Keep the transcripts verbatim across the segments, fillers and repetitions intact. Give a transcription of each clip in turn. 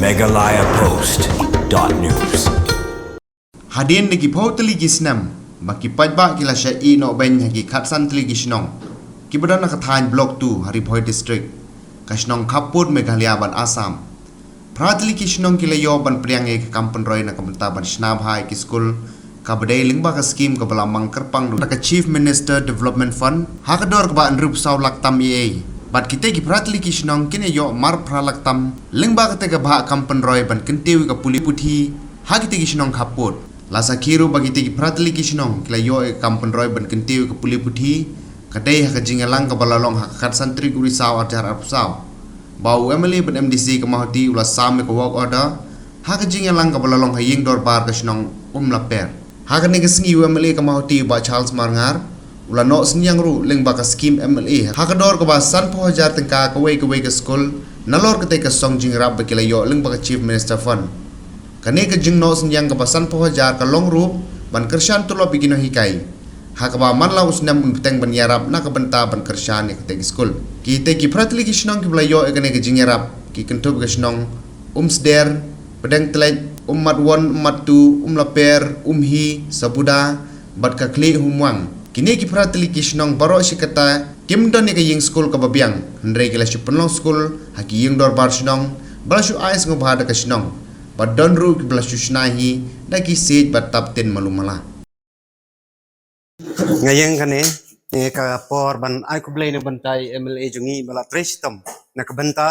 Meghalaya Post dot news. Hadien da ki phew tylli ki snem ba ki paidbah ki la shah ïeh noh beiñ ha ki khatsan tylli ki shnong kiba don ha ka thaiñ Block two ha Ri Bhoi District, ka shnong khappud Meghalaya bad Assam. Phra tylli ki shnong ki la ïoh ban pdiang ïa ka kam pynroi na ka bynta ban shna bha ïa ki skul, kaba dei lyngba ka skim kaba la mang kyrpang da ka Chief Minister Development Fund ha ka dor kaba hynriewphew saw lak tam eiei. Bad kitei ki phra tylli ki shnong kin ïoh mar phra lak tam lyngba katei ka bhah kam pynroi ban kyntiew ïa ka pule puthi ha kitei ki shnong khappud. La sakhi ruh ba kitei ki phra tylli ki shnong ki la ïoh ïa ka kam pynroi ban kyntiew ïa ka pule puthi ka dei ha ka jingïalang kaba la long ha ka khatsan tarik u Risaw arhajar arphew saw, ba u M L A bad M D C ka Mawhati u la sam ïa ka work order ha ka jingïalang kaba la long ha ïing dorbar ka shnong Umlaper. Ha kane ka sngi u M L A ka Mawhati u Bah Charles Marngar u la noh synñiang ruh lyngba ka skim M L A ha ka dor kaba sanphew hajar tyngka kawei kawei ka skul, nalor katei ka song jingïarap ba ki la ïoh lyngba ka Chief Minister Fund. Kane ka jingnoh synñiang kaba sanphew hajar ka long ruh ban kyrshan tulop ïa ki nonghikai, ha kaba man la u snem un bteng ban ïarap na ka bynta ban kyrshan ïa katei ka skul. Kitei ki phra tylli ki shnong kiba la ïoh ïa kane ka jingïarap ki kynthup ïa ka shnong Umsder, Pdeng Tlej, Ummatwon, Ummattu, Umlaper, Umhi, Sabuda bad ka Khlieh Humwang. Kine ki phra tylli ki shnong baroh shi katta kim don ïa ka ïing skul kaba biang, hynrei ki la shu pynlong skul ha ki ïing dorbar shnong, ba la shu ai sngewbha da ka shnong, bad don ruh kiba la shu shna hi da ki siej bad tap tin malu mala. Nga ïeng kane, eh, ka por ban ai khublei na ka bynta i M L A jong ngi ba la trei shitom na ka bynta,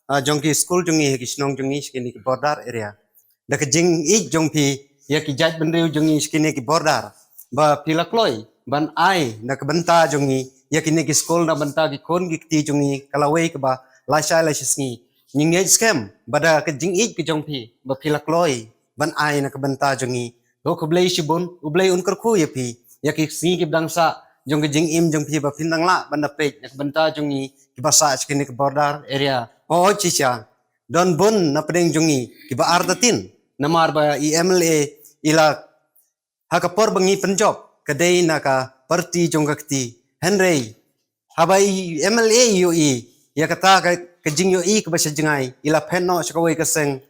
ah, jong ki skul jong ngi ha ki shnong jong ngi sha kine ki border area. Da ka jingïeit jong phi ïa ki jaitbynriew jong ngi sha kine ki border, ba phi la kloi ban ai na ka bynta jong ngi ïa kine ki skul na ka bynta ki khun ki kti jong ngi ka lawei kaba lashai lashisngi. Ngi ngeit skhem ba da ka jingïeit ka jong phi ba phi la kloi ban ai na ka bynta jong ngi. To khublei shibun, U Blei un kyrkhu ïa phi ïa ki sngi kiba dang sah jong ka jingim jong phi ba phin dang lah ban da peit na ka bynta jong ngi kiba sah sha kine ki border area. Hooid shisha, don bun na pdeng jong ngi kiba artatien, namar ba i M L A i la, ha ka por ba ngi pynjop, ka dei na ka party jong ka kti. Hynrei haba i M L A i ïohi ïa kata ka, ka jingïohi kaba sha jngai, i la phet noh sha kawei ka seng.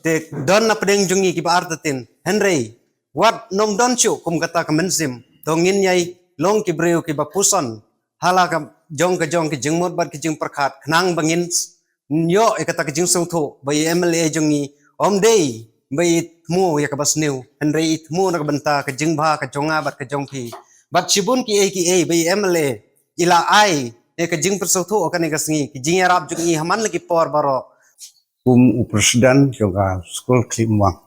Te don na pdeng jong ngi kiba artatien, hynrei wat nym don shuh kum kata ka mynsiem. To ngin ïai long ki briew kiba puson ha la ka jong ka jong ki jingmut bad ki jingpyrkhat, khnang ba ngin ïoh ïa kata ka jingsngewthuh ba i M L A jong ngi ym dei ba i thmu ïa kaba sniew, hynrei i thmu na ka bynta ka jingbha ka jong nga bad ka jong phi. Bad shibun kiei kiei ba i M L A i la ai ïa ka jingpynsngewthuh ha kane ka sngi, ki jingïarap jong i ha man la ki por baroh. Kum u president jong ka skul Khlieh Humwang,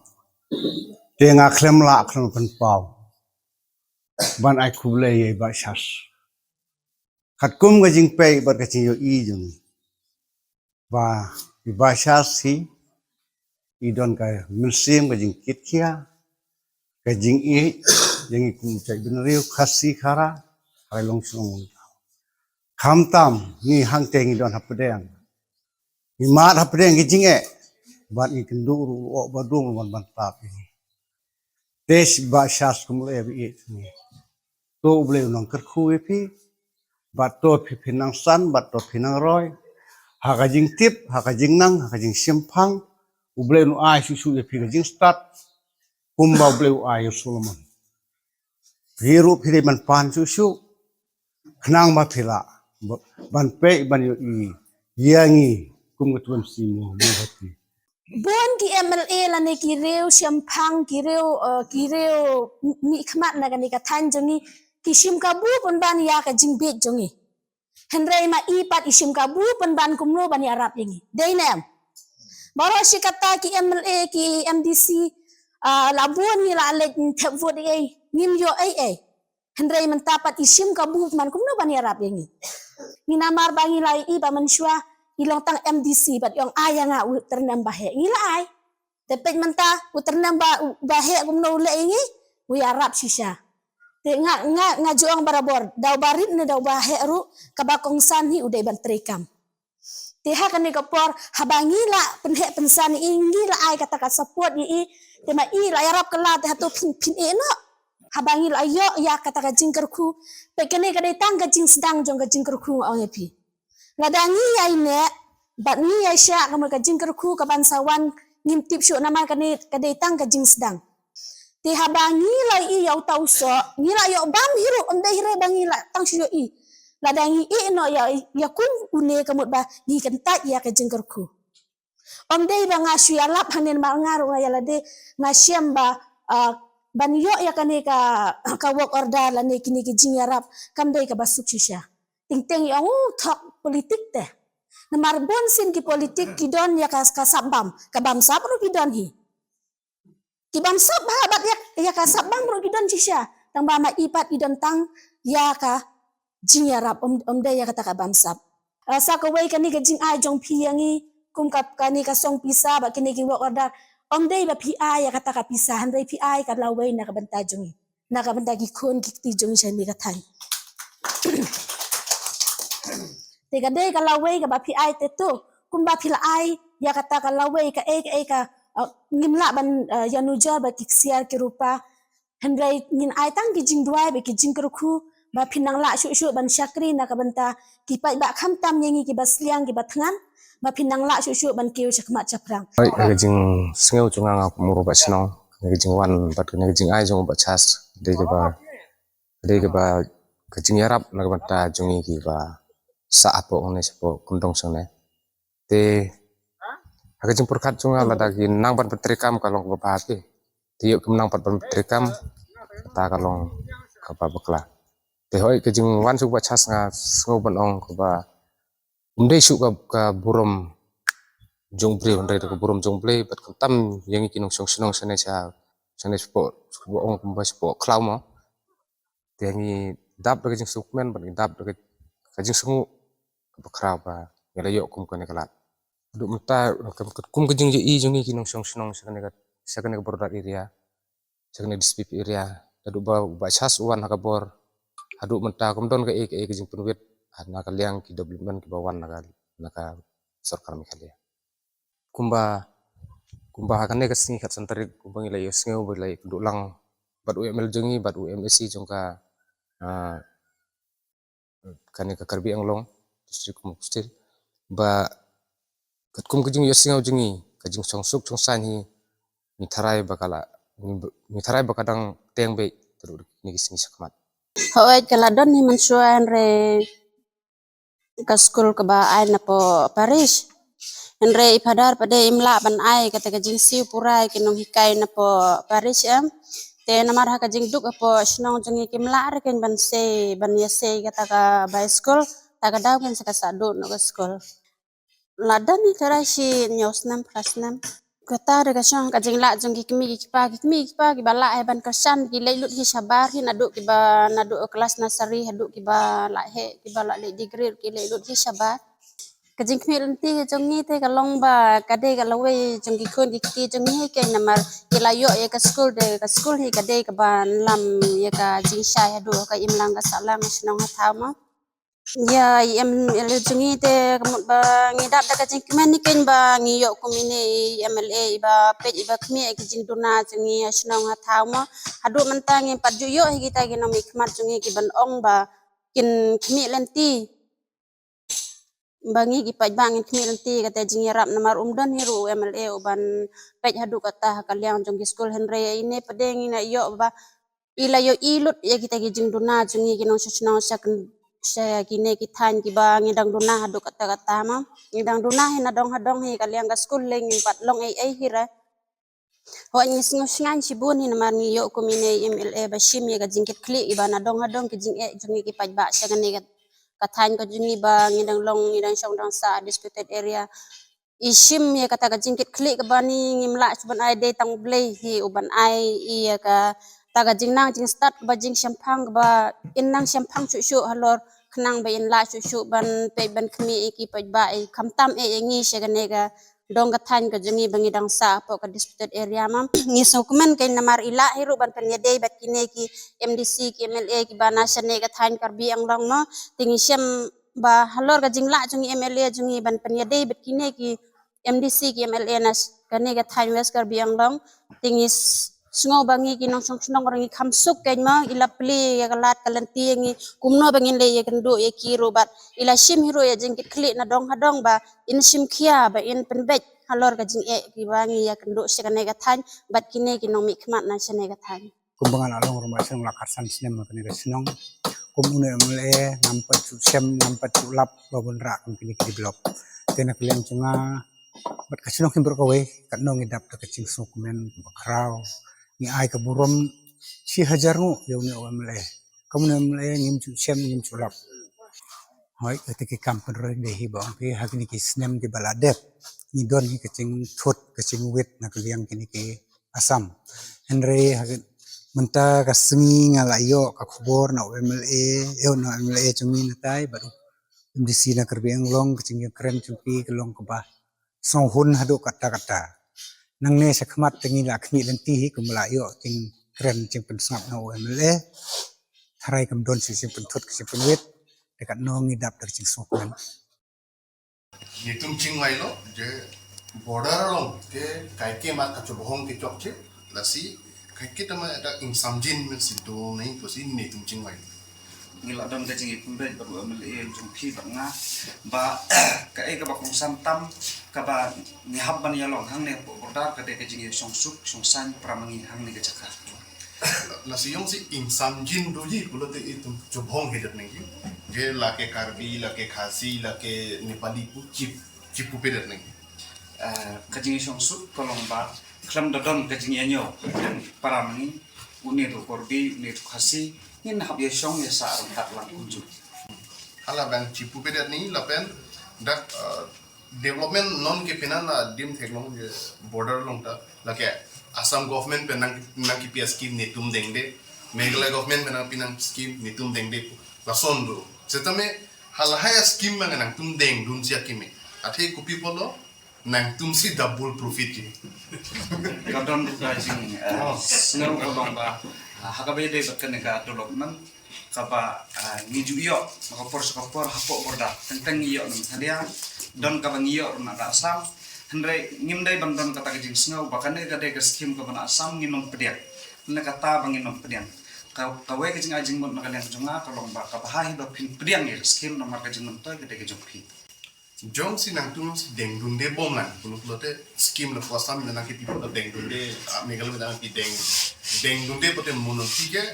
te nga khlem lah khlem pynpaw ban ai khublei ïa i Bah Charles. Katkum ka jingpeit bad ka jingïohi jong ngi, ba i Bah Charles hi i don ka mynsiem ka jingkitkhia, ka jingïeit ïa ngi kum u jaitbynriew Khasi Khara ha Ri Lum Shnong. Khamtam ngi hangtei ngi don hapdeng, ngi mad hapdeng ki jingeh, bad ngi kynduh ruh u Bah Dum ruh ban ban tap ïa ngi. Te i Bah Charles kumlei ba ïeit ngi. To U Blei un nang kyrkhu ïa phi, bad to phi phin nang san, bad to phin nang roi ha ka jingtip, ha ka jingnang, ha ka jingshemphang. U Blei un ai shuh shuh ïa phi ka jingstad kumba U Blei u ai ïa u Solomon. Phi ruh phi dei ban pan shuh shuh, khnang ba phi lah ban peit ban ïohi ïa ngi kum ka Twenty Mawhati. Bun ki M L A lane ki riew shemphang, ki riew, eh, ki riew mihkhmat na kane ka thaiñ jong ngi ki shim kabu pynban ïa ka jingbieit jong ngi. Hynrei ma i pat i shim kabu pynban kumno ban ïarap ïa ngi. Dei ne em? Baroh shi katta ki M L A, ki M D C, ah, la bun ngi la leit thep vote ei ei, ngim ïoh ei ei. Hynrei mynta pat i shim kabu pynban kumno ban ïarap ïa ngi. Ngi namar ba ngi la ïohi ba mynshuwa i long tang M D C bad i ong ai ïa nga u tyrnem ba heh. Ngi la ai. Te peit mynta u tyrnem ba, ba heh kumno u leh ïa ngi, u ïarap shisha. Te nga, nga, nga ju ong barabor, da uba rit ne da uba heh ruh, kaba kongsan hi u dei ban treikam. Te ha kane ka por, haba ngi la pynheh pynsan ïa i, ngi la ai kata ka support ïa i, te ma i la ïarap kylla te hato phin, phin ïeh noh. Haba ngi la ïoh ïa kata ka jingkyrkhu, peit kane ka dei tang ka jingsdang jong ka jingkyrkhu nga ong ïa phi. Lada ngi ïai neh, Bad ngi ïa sha ka mut ka jingkyrkhu ka ban sa wan ngim tip shuh namar kane ka dei tang ka jingsdang. Te haba ngi la ïoh ïa uta u soh, ngi la ïoh bam hi ruh, ym dei hi re ba ngi la tang shu ïohi. Lada ngi ïeh noh ïa, ïa kum une ka mut ba ngi kyntait ïa ka jingkyrkhu. Ym dei ba nga shu ïalap hangne namar nga ruh nga ïa lade nga shem ba, ah, ban ïoh ïa kane ka, ka work order lane kine ki jingïarap kam dei kaba suk shisha. Teng teng ïa ong u thok politik te. Namar bun sien ki politik ki don ïa ka, ka sap bam, ka bam sap ruh ki don hi. Ki bam sap bha bad ïa, ïa ka sap bam ruh ki don shisha. Tang ba ma i pat i don tang ïa ka jingïarap, ym, ym dei ïa kata ka bam sap. Ah, sa kawei kane ka jingai jong phi ïa ngi kum ka, kane ka song pisa bad kine ki work order. Ym dei ba phi ai ïa kata ka pisa, hynrei phi ai ka lawei na ka bynta jong ngi, na ka bynta ki khun ki kti jong ngi sha kane ka thaiñ. Te ka dei ka lawei kaba phi ai te tu, kumba phi la ai ïa kata ka lawei kaei kaei ka, ah, ngim lah ban, ah, ïanujor bad ki ksiar ki rupa. Hynrei ngin ai tang ki jingduwai bad ki jingkyrkhu ba phin nang lah shuh shuh ban shakri na ka bynta ki paidbah khamtam ïa ngi kiba sliang kiba thngan, ba phin nang lah shuh shuh ban kiew shakhmat shaphrang. Hooid, ka jingsngew jong nga, nga kum u rangbah shnong, ka jingwan bad ka jingai jong u Bah Charles, dei kaba, dei kaba ka jingïarap na ka bynta jong ngi kiba sah hapoh ngi shapoh kyndong shangne. Te ha ka jingpyrkhat jong nga, lada ki nang ban pyntreikam ka long kaba bha te. Te ïoh kim nang pat ban pyntreikam, kata ka long kaba bakla. Te hooid, ka jingwan shuh u Bah Charles nga sngew ban ong kaba ym dei shuh ka, ka burom jong u briew, hynrei ka burom jong u Blei, bad khamtam ïa ngi ki nongshong shnong shane sha, shane shapoh, shapoh ong kumba shapoh khlaw mo. Te ngi dap da ka jingsngewkmen bad ngi dap da ka, ka jingsngew kaba khraw ba ngi la ïoh kum kane ka lad. Haduh mynta, kum, kum ka jingïohi jong ngi ki nongshong shnong sha kane ka, sha kane ka border area, sha kane ka district area, haduh ba u Bah Charles u wan ha ka bor, haduh mynta kam don kaei kaei ka jingpynwit na ka liang ki development kiba wan na ka, na ka sorkar Meghalaya. Kumba, kumba ha kane ka sngi khatsan tarik, kumba ngi la ïohsngew ba la ïakynduh lang bad u M L A jong ngi bad u M A C jong ka, ah, kane ka Karbi Anglong District Council, ba katkum ka jingïohsngew jong ngi, ka jingshongsuk shongsaiñ hi, ngi tharai ba ka la, ngi, ngi tharai ba ka dang teng beit haduh kine ki sngi shakhmat. Hooid, ka la don hi mynshuwa, hynrei ka skul kaba ai napoh parish. Hynrei i Phadar pat de im lah ban ai kata ka jingsiew pura ïa ki nonghikai napoh parish em. Te namar ha ka jingduk hapoh shnong jong ngi kim lah re kein ban sei, ban ïasei kata ka bai skul, ta ka daw kein sa ka sah duh noh ka skul. La don hi tharai shi hynñiew snem, phra snem. Kata de ka shong ka jinglah jong ki kmie ki kpa, ki kmie ki kpa kiba lah hi ban kyrshan, ki leit lut hi shabar hi naduh kiba, naduh klas nursery haduh kiba lah heh, kiba lah leit degree ki leit lut hi shabar. Ka jingkhmih lynti jong ngi te ka long ba ka dei ka lawei jong ki khun ki kti jong ngi hi kein namar ki la ïoh ïa ka skul de, ka skul hi ka dei kaba lam ïa ka jingshai haduh ka imlang ka sahlang ha shnong ha thaw mo. Ïa i M L A jong ngi te ka mut ba ngi dap da ka jingkmen hi kein ba ngi ïoh kum ine i M L A iba peit iba khmih ïa ki jingduna jong ngi ha shnong ha thaw mo. Haduh mynta ngim pat ju ïoh hi kita ki nongmihkhmat jong ngi ki ban ong ba kin khmih lynti. Ba ngi ki paidbah ngin khmih lynti kata jingïarap namar um don hi ruh u M L A u ban peit haduh katta ha ka liang jong ki skul, hynrei ine pat de ngi la ïoh ba i la ïohi lut ïa kita ki jingduna jong ngi ki nongshong shnong sha kin, sha kine ki thaiñ kiba ngi dang duna haduh katta katta mo. Ngi dang duna hi nadong hadong hi ka liang ka skul lei ngim pat long ei ei hi re. Hooid ngi sngew shngaiñ shibun hi namar ngi ïoh kum ine i M L A ba shim ïa ka jingkitkhlieh iba nadong hadong ki jingeh jong ngi ki paidbah sha kane ka, ka thaiñ ka jong ngi ba ngi dang long, ngi dang shong dang sah disputed area. I shim ïa kata ka jingkitkhlieh kaba ngi ngim lah shuh ban ai, dei tang u Blei hi u ban ai ïa kata ka jingnang jingstad kaba jingshemphang kaba in nang shemphang shuh shuh halor khnang ba in lah shuh shuh ban peit ban khmih ïa ki paidbah, i khamtam eh ïa ngi sha kane ka dong ka thaiñ ka jong ngi ba ngi dang sah hapoh ka disputed area mo. Ngi sngewkmen kein namar i lah hi ruh ban pynïadei bad kine ki M D C ki M L A kiba na shane ka thaiñ Karbi Anglong mo. Te ngi shem ba halor ka jinglah jong ngi M L A jong ngi ban pynïadei bad kine ki M D C ki M L A na sh-, kane ka thaiñ West Karbi Anglong. Te ngi s-, Sngew ba ngi ki nongshong shnong ruh ngi kham suk kein ma, i la plie ïa ka lad ka lynti ïa ngi kumno ba ngin leh ïakynduh ïa ki ruh bad i la shim hi ruh ïa jingkitkhlieh na dong ha dong ba in shim khia ba in pynbeit halor ka jingeh kiba ngi ïakynduh sha kane ka thaiñ bad kine ki nongmihkhmat na shane ka thaiñ. Kumba nga la long ruh ma shnong la khatsan snem ha kane ka shnong. Kum une M L A ngam pat shu shem, ngam pat shu lap ba bun rah kum kine ki develop. Te na ka liang jong nga bad ka shnong Hynñiewtrep kawei, katno ngi dap da ka jingsngewkmen kaba khraw. Ngi ai ka burom shi hajar nguh ïa une u M L A. Kum une M L A ngim ju shem, ngim ju lap. Hooid, kata ki kam pynroi dei hi ba ong phi ha kine ki snem kiba la dep ngi don hi ka jingthut ka jingwit na ka liang kine ki Assam. Hynrei ha ka, mynta ka sngi nga la ïoh ka khubor na u M L A, eh, na u M L A jong ngi na tai bad u M D C na Karbi Anglong, ka jingïakren jong phi ka long kaba sngewhun haduh katta katta. Nangne shakhmat te ngi la khmih lynti hi kumba la ïoh jingkren jingpynsngap na u M L A. Tharai kam don shuh jingpynthut ka jingpynwit. Te katno ngi dap da ka jingsngewkmen. Netum Chingwai lo je border long ke kai ke mat ka chubhong ke chok che lasi kai ke tama da Ingsamjin men situ nai ko si Netum Chingwai. Ngi la don ka jingïapynbeit bad u M L A jong phi bad nga ba kaei kaba kongsan tam kaba ngi hap ban ïalong hangne hapoh border ka dei ka jingïashong suk shong saiñ para ma ngi hangne ka jaka. Lasi ïong si Ingsamjin do ji kulo te itum chubhong hi dat nang ki. Je la ke Karbi, la ke Khasi, la ke Nepali pu chip chip pu pe dat nang ki. Eh, ka jingïashong suk ka long ba khlem da don ka jingïañiew para ma ngi, une to Karbi, une to Khasi, ngin hap ïashong ïasah ryngkat lang kumjuh. Hala bang chip pu pe dat nang la pen dak, eh, development non ke pynang na dim thek long je border long ta la ke Assam government pynang nang ki pia scheme Netum Dengde, Meghalaya government pynang pynang scheme Netum Dengde la son do. Setame hala haya scheme ma nang tum deng dun sia kime. Athe ku people lo nang tum si double profit ji. Ka don ka jing, eh, sngew ka long ba, ah, ha kaba ïadei bad kane ka development kaba, ah, ngi ju ïoh na ka por sha ka por hapoh border. Teng teng ngi ïoh na Meghalaya, don kaba ngi ïoh ruh na ka Assam. Hynrei ngim dei ban don kata ka jingsngew ba kane ka dei ka skim kaba na Assam ngin ym pdiang. Na kata ba ngin ym pdiang. Ka, kawei ka jingai jingmut na ka liang jong nga ka long ba kaba ha hi ba phin pdiang ïa ka skim namar ka jingmyntoi ka dei ka jong phi. Jong si nang tum si deng dunde bom lang. Pulu pulu te skim la Assam na ki people la deng dunde, ah, Meghalaya na ki deng, deng dunde pote mono ki ke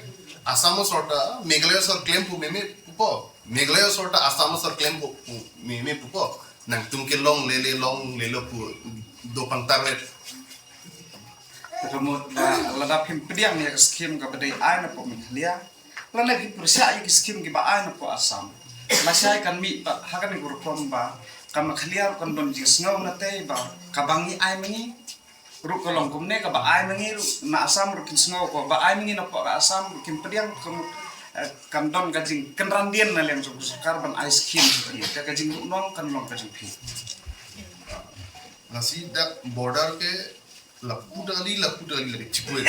Assam sorta, Meghalaya sor claim pu meme pupo. Meghalaya sorta Assam sor claim pu, pu meme pupo. Nang tum ke long lele long lele pu do pang tarwet. Ka mut ba lada phim pdiang ïa ka skim kaba dei ai na pok Meghalaya. Lane phi pyrshah ïa ki skim kiba ai na pok Assam. Lashai kan mih pat ha kane ka rukom ba ka Meghalaya ruh kan don jingsngew na tei ba kaba ngi ai ma ngi ruh ka long kumne, kaba ai ma ngi ruh na Assam ruh kin sngew ko, ba ai ma ngi na pok ka Assam ruh kin pdiang ka mut, eh, kan don ka jingkynran dien na liang jong ka sorkar ban ai skim ïa ka jingruh nong kan long ka jingphi. Lasi dak border ke la put ali, la put ali la ke chipwe.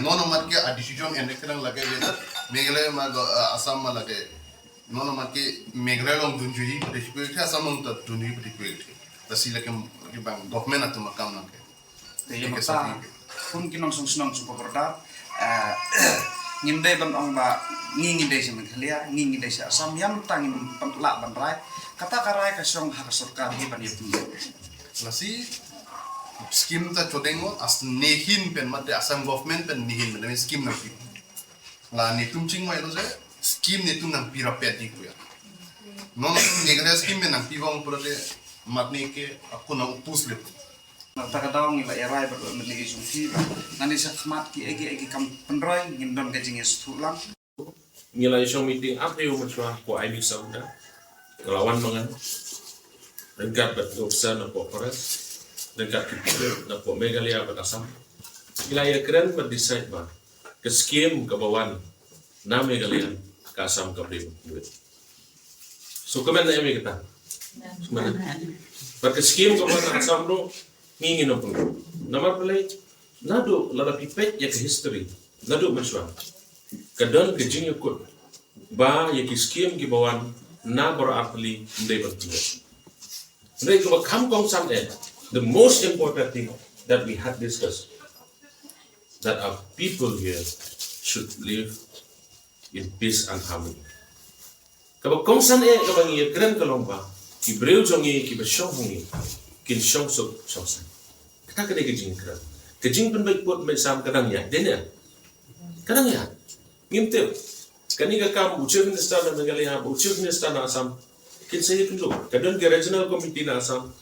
Nono mat ke a decision en ke nang la ke Meghalaya ma do, uh, Assam ma la ke. Nono mat ke Meghalaya long dunjuhi put chipwe ke Assam long ta dunjuhi put chipwe. Lasi la ke, ke bang government atu makam nang ke. Te ïa mata kum ki nongshong shnong shuh ka border, eh, ngim dei ban ong ba ngi ngi dei sha Meghalaya, ngi ngi dei sha Assam, ïa mata ngim pan lah ban rai. Kata ka rai ka shong ha ka sorkar hi ban ïa pynlong. Lasi skim ta chodeng mo as nehin pen mate Assam government pen nehin pen skim nang pi. La Netum Chingwai lo je skim Netum nang pi rapet di kuya. Non Meghalaya skim nang pi wang pura de mat ne ke aku nang upus le. Na kata ka daw ngi la ïa rai bad u M L A jong phi ba ngan ïa shah khmat ki egi egi kam pynroi ngin don ka jingïasngewthuh lang. Ngi la ïa shong meeting ap ïa u mynshuwa ko ai mi sa u da. Nga la wan ma nga ryngkat bad ki officer na pok forest, ryngkat ki pulit na pok Meghalaya bad Assam. Ngi la ïa kren bad decide ba ka skim kaba wan na Meghalaya ka Assam ka briew. So kmen na ïa me kata. Kmen. Bad ka skim kaba wan na Assam ruh ngi ngin ym pynlong. Namar balei? Naduh lada phi peit ïa ka history naduh mynshuwa ka don ka jingïakut ba ïa ki skim kiba wan na baroh artylli ym dei ban pynlong. Hynrei kaba kham kongsan eh, the most important thing that we had discussed, that our people here should live in peace and harmony. Kaba kongsan eh kaba ngi ïakren ka long ba ki briew jong ngi kiba shong ha ngi kin shong suk shong saiñ. Kata ka dei ka jingkren. Ka jingpynbeit pud beit sam ka dang ïaid, dei ne? Ka dang ïaid. Ngim tip. Kane ka kam u Chief Minister na Meghalaya, u Chief Minister na Assam, kin sa ïakynduh. Ka don ka regional committee na Assam.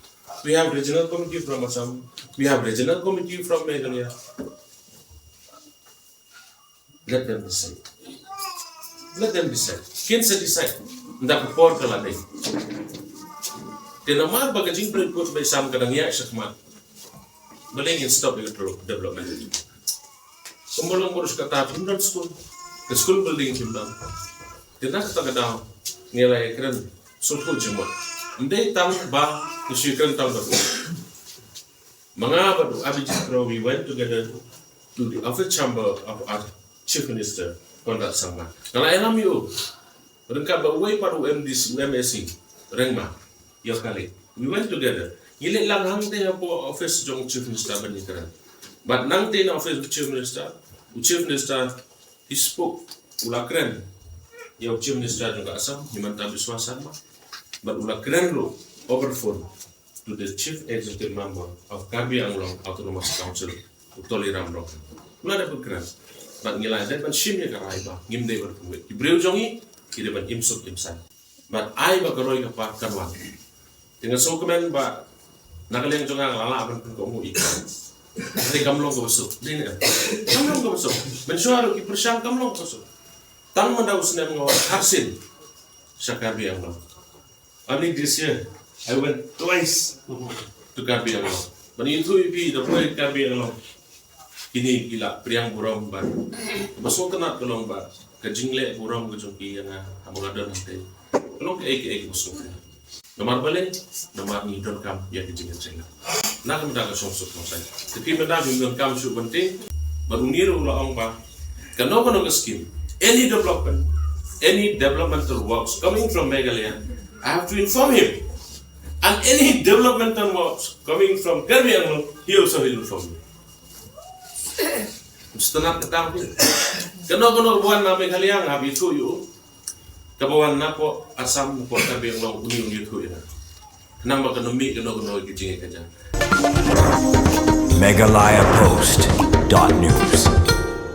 We have regional committee from Assam. We have regional committee from Meghalaya. Let them decide. Let them decide. Kin sa decide. Nda ka por ka la dei. Te namar ba ka jingpynbeit pud beit sam ka dang ïaid shakhmat. Balei ngin stop ïa ka development? Kumba long bor sha kata phim don skul. Ka skul building phim don. Te na kata ka daw ngi la ïakren sngewthuh jingmut. Ym dei tang ba ngi shu ïakren tang ba. Ma nga bad u Abhijeet Kro, we went together to the office chamber of our Chief Minister, Conrad Sangma. Nga la ïalam ïa u. Ryngkat bad uwei pat u M D C, u M A C, Rengma, ïa u Khalid. We went together. Ngi leit lang hangtei hapoh office jong u Chief Minister ban ïakren. Bad nangtei na office u Chief Minister, u Chief Minister, he spoke, u la kren ïa u Chief Minister jong ka Assam, Himanta Biswa Sarma. Bad u la kren ruh over phone to the Chief Executive Member of Karbi Anglong Autonomous Council, u Tuliram Ronghang. U la dep ban kren. Bad ngi la dep ban shim ïa ka rai ba ngim dei ban pynwit. Ki briew jong ngi ki dei ban im suk im saiñ. Bad ai ba ka roi ka par kan wan. Te nga sngewkmen ba na ka liang jong nga nga la lah ban pynkohnguh ïa ka. Te kam long kaba suk. Dei ne? Kam long kaba suk. Mynshuwa ruh ki pyrshang, kam long kaba suk. Tang mynta u snem nga wan arsien sha Karbi Anglong. Only this year, I went twice to Karbi Anglong. Ban ïathuh ïa phi da poi Karbi Anglong. Kine ki la pdiang burom bad ba sngewtynnat ka long ba ka jingleh burom ka jong ki ïa nga haba nga don hangtei ka long kaei kaei kaba sngewtynnat. Namar balei? Namar ngi donkam ïa ka jingïatrei. Na ka bynta ka shongsuk shongsaiñ. Te phi mynta phim donkam shuh ban tieng. Bad une ruh u la ong ba kano kano ka scheme, any development, any developmental works coming from Meghalaya, I have to inform him. And any developmental works coming from Karbi Anglong, he also will inform me. Mesti nak kata aku. Kano kano ka wan na Meghalaya nga hap ïathuh ïa u. Kaba wan napoh Assam, napoh Karbi Anglong, uni uni ïathuh ïa nga. Khnang ba kan ym mih kano kano ka jingïakajia. Meghalaya Post dot news.